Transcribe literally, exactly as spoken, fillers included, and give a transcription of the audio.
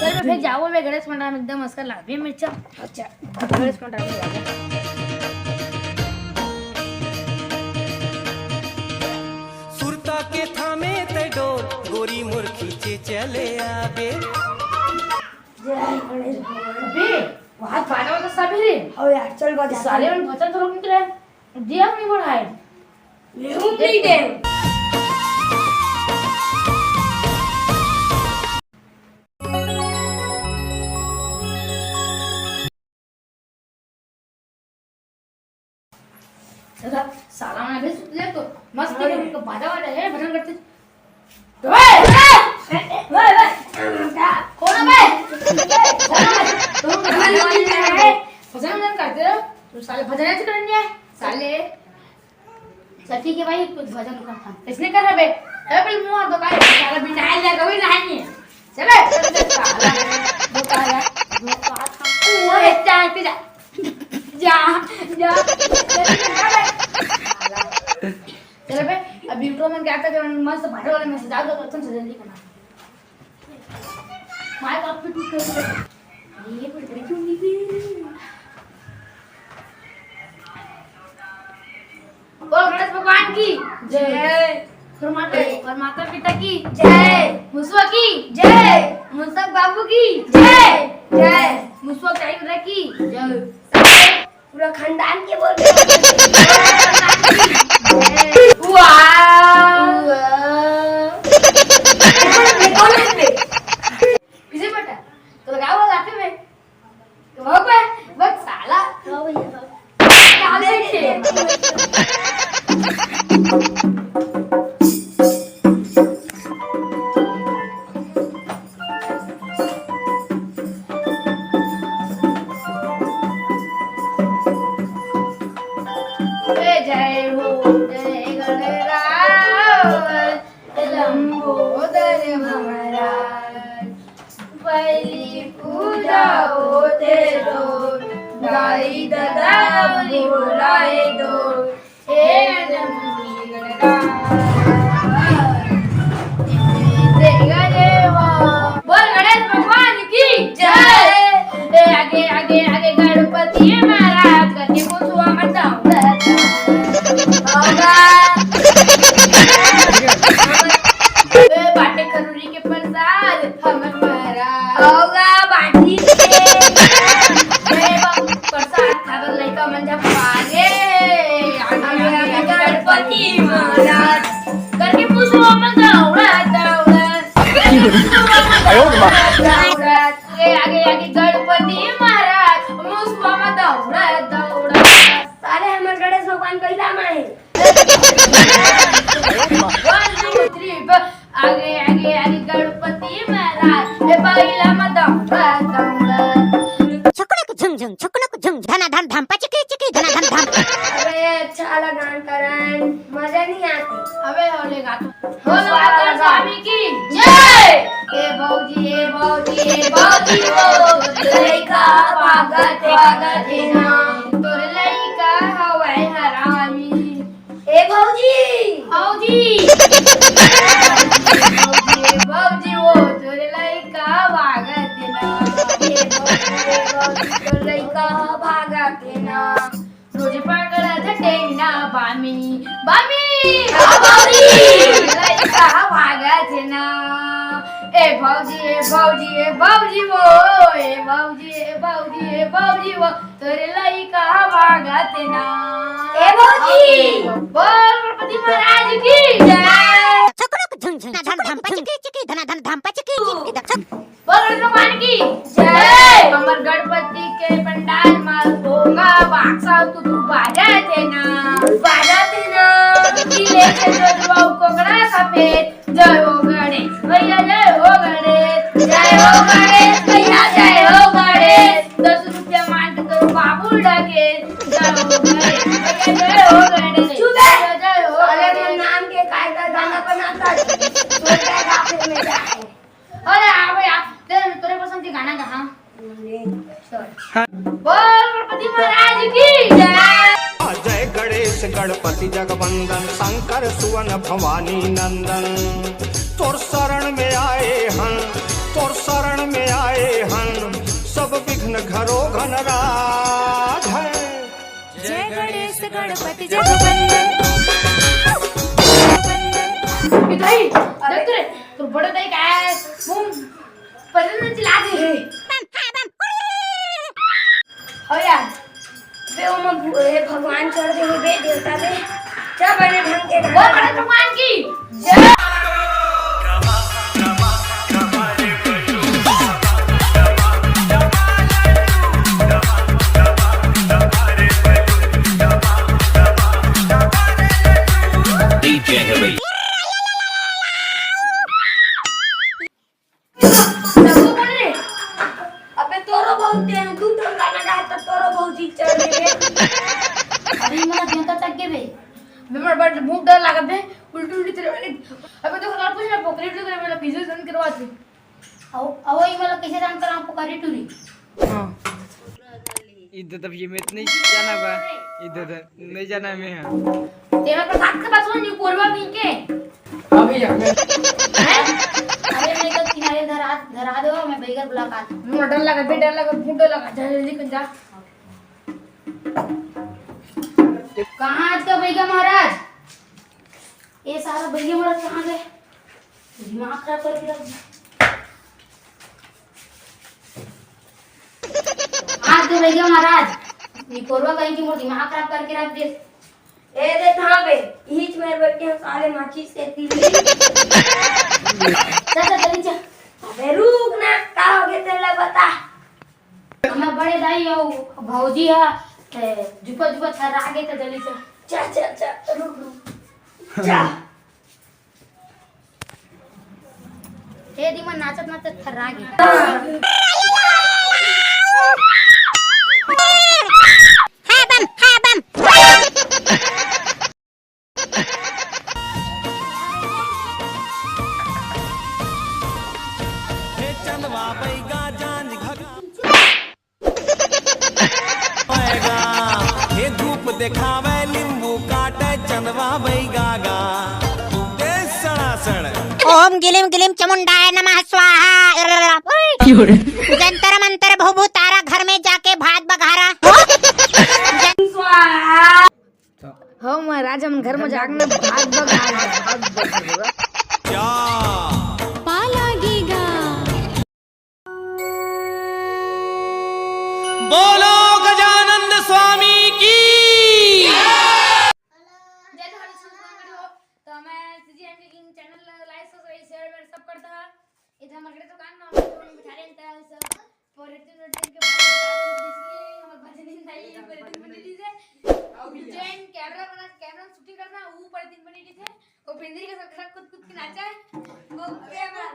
अरे फेर जाबो बे गणेश पंडाल में, एकदम असकर लागबे मिर्चा। अच्छा, गणेश पंडाल में जाबो। सुरता के थामे ते डोर, गोरी मोर खींचे चले आबे। जय गणेश भगवान। बे, वहाँ बाजा वाजा सब है रे। हो यार, चल बाजा। साले मन भजन तो रोक निकले। दिया नहीं बढ़ाए। लेहूं नहीं दे। साला, साला मन अभी सुत ले तो मस्त। अरे। उनका बाजा वाजा है, भजन करते। ओए, ओए, ओए, ओए, कौन है बे? तुम भजन वाले नहीं है। भजन वजन करते हो? तुम साले भजन ऐसे करने आए, साले। चल ठीक है भाई, कुछ भजन उठा था। इसने कर रहा बे। ए, पहले मुंह हाथ धो, भाई, साला बिना हाथ लगा, कोई नहाई नहीं है। चल बे, चल बे, साला। धो का यार, धो का हाथ। ओए, जा, जा, जा, जा, जा, जा, जा, जा। चल बे, अब YouTube में क्या था, जो मस्त भाषा वाले में सजा दो, तो तुम जल्दी करना। माय बाप पे टूट कर ये पकड़ क्यों नहीं दे? बोल गणेश भगवान की जय। और माता, और माता पिता की जय। मुसवा की जय। मुसक बाबू की जय। जय। मुसवा टाइगर की जय। पूरा खानदान के बोल रहे हो। वाह। वाह। ये कौन है इसमें? किसे पता? तो लगाओ आप ही में। तो वो पे, बस साला। हाँ भैया, हाँ। क्या देखे? ए जय हो जय गणराज लंबोदर महाराज। पहली पूजा होते तो दाई ददा बुलाए दो। हे लंबोदर गणराज। बोल गणेश भगवान की जय। ए आगे आगे आगे गणपति महाराज करके पूछवा मत जाऊं। होगा। ए बाटे खरूरी के प्रसाद हमर महाराज। होगा बाटी के। ए बाबू प्रसाद खाकर लइका मन झपा गे। आगे आगे गणपति महाराज। करके पूछवा मत जाऊं। दौड़ा, दौड़ा। आयो रे माँ। दौड़ा, आगे, आगे, आगे गणपति महाराज, मुसवा में दौड़ा, दौड़ा। साले हमर गणेश भगवान बइला में है। One, two, three, four। आगे, आगे, आगे गणपति महाराज, ए बइला में दौड़ा, दौड़ा। छकड़क झुम झुम, छकड़क झुम, धना धन धम, पचकी चिकी, धना धन धम। अबे अच्छा वाला गान करन, मजा नहीं आती। अबे होले गा तो। बोलो शंकर स्वामी की जय। ए भौजी, ए भौजी, ए भौजी हो, लइका भागत, भागत हे ना। तोर लइका हवय हरामी। ए भौजी। भौजी। ए भौजी, ए भौजी हो, तोर लइका भागत हे ना। ए भौजी, ए भौजी, तोर लइका भागत हे ना। रोज पकड़त टेंगना बामी, बामी। हाँ, बामी। लइका भागत हे ना। ए भौजी, ए भौजी, ए भौजी वो, ए भौजी, ए भौजी, ए भौजी वो, तोरे लइका भागत हे ना। ए भौजी। बोल गणपति महाराज की जय। छकड़क झुम झुम, धन धन पचकी चिकी, धन धन धम पचकी चिकी, धक धक। बोल गणेश भगवान की जय। हमर गणपति के पंडाल म भोंगा बाक्सा तू तू बाजत हे ना, बाजत हे ना। कि लेके जोजवा कोकड़ा सफेद। जय हो गणेश भैया, जय हो गणेश, जय हो गणेश भैया, जय हो गणेश। दस रुपया मांग तो बाबू डाके। जय हो गणेश भैया, जय हो गणेश। चुप है। जय हो साले गणेश। नाम के काय का गाना बनाता है। छोड़ दे, आखिर में जाए। अरे, आ भाई, आ, तेरे, तेरे पसंद के गाना गा, हाँ। बोल गणपति महाराज की जय। जय गणेश गणपति जगवंदन, शंकर सुवन भवानी नंदन। तोर शरण में आए हैं, तोर शरण में आए घरो घनराज है। जय गणेश गणपति जगबंदन। ए दाई, देख तो रे, तोर बड़े दाई का है, मुंह पतंग चिल्ला दे हे। हो यार, बे ओमा भू-, हे भगवान चढ़ दे हे, बे देवता बे। चल बने ढंग के वो गाना बड़े गा। भगवान की जय। अबे तोरो बहुत तेज, दू ठन गाना गाए त तोरो भौजी चढ़ गे। अरे मोला देवता तक के बे। बे मोर बड़ बहुत डर लागत हे, उल्टी उल्टी तेरे वाली। अबे तो खराब कुछ ना पकड़ी उल्टी करे वाला पीछे से करवा दे। आओ, आओ, ये वाला कैसे दान करा आपको करी टूरी? हाँ। इधर तब ये मैं नहीं जाना बा। इधर तब नहीं जाना मैं, हाँ। तेरा तो हाथ के पास वो नहीं कोरवा पी के। हाँ भैया, मैं हैं? अरे, मैं तो किनारे धरा, धरा दो, मैं बैगर बुला का। मैं डर लगा, बे डर लगा, बहुत डर लगा। जा जल्दी कर जा। कहाँ आज का बैगा महाराज? ये सारा बैगा महाराज कहाँ गए? दिमाग खराब करके रख दिया। आज तो भैया महाराज, निकोरवा कहीं की मोर दिमाग खराब करके रख दे। ए दे कहाँ बे? इहीच मेर बैठे हैं साले माचिस के तीली। चल, चल, जल्दी चल। अबे रुक ना, का हो गया तेला बता। हमर बड़े दाई अउ भौजी ह, ए, जुपा जुपा थर्रा गे त जल्दी चल। चल, चल, चल, रुक, रुक। चल। ए दीमन नाचत नाचत थर्रा गे। हे चंदवा बैगा जांज घगा बैगा, हे धूप देखावे लिंबू काटे चंदवा बैगा गा। ए सड़ासड़। ओम गिलिम गिलिम चमुंडाय नमः स्वाहा। जंतर मंतर भू भू तारा घर में जाके भात बघारा। स्वाहा। हो महाराज, हम घर में जाके ना भात बघारा। क्या? पाला गीगा। बोलो गजानंद स्वामी की। जय धर्मेश संस्थान बैठो। तो मैं सीजीएम के किंग चैनल लाइक सब्सक्राइब शेयर मेरे सब करता है। इधर मगड़े दुकान में हम लोग बिठा रहे हैं सब। और इतने दिन के बाद इसलिए हम भजन ही नहीं, पर दिन बने लीजिए। और उज्जैन कैमरा बना, कैमरा शूटिंग करना, ऊपर दिन बने लीजिए। वो बिंदरी का सब खुद खुद के नाचा है। वो कैमरा